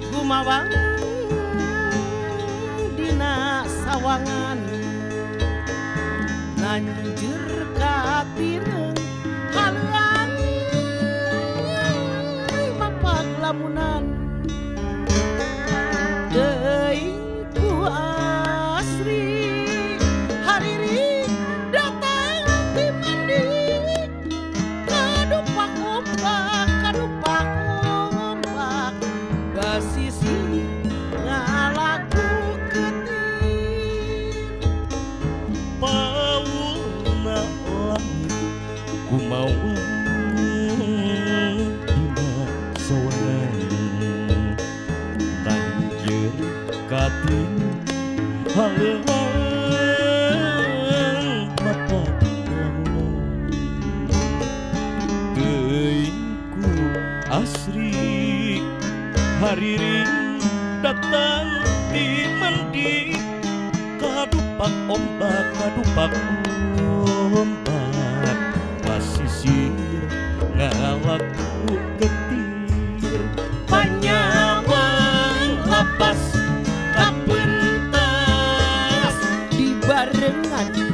Gumawang dina sawangan nanjeur katineung haleuang mapak lamunan teuing ku asri hariri datang ti mandi kadupak ombak kadupak ombak basisi ngalaku ketir Paulna langit kumawang dina sawangan nanjeur katineng haleuang mapak lamunan teuing ku asri hariring datang di mandi kadupak ombak pasisir ngalaku getir panyawang lapas kapentas dibarengan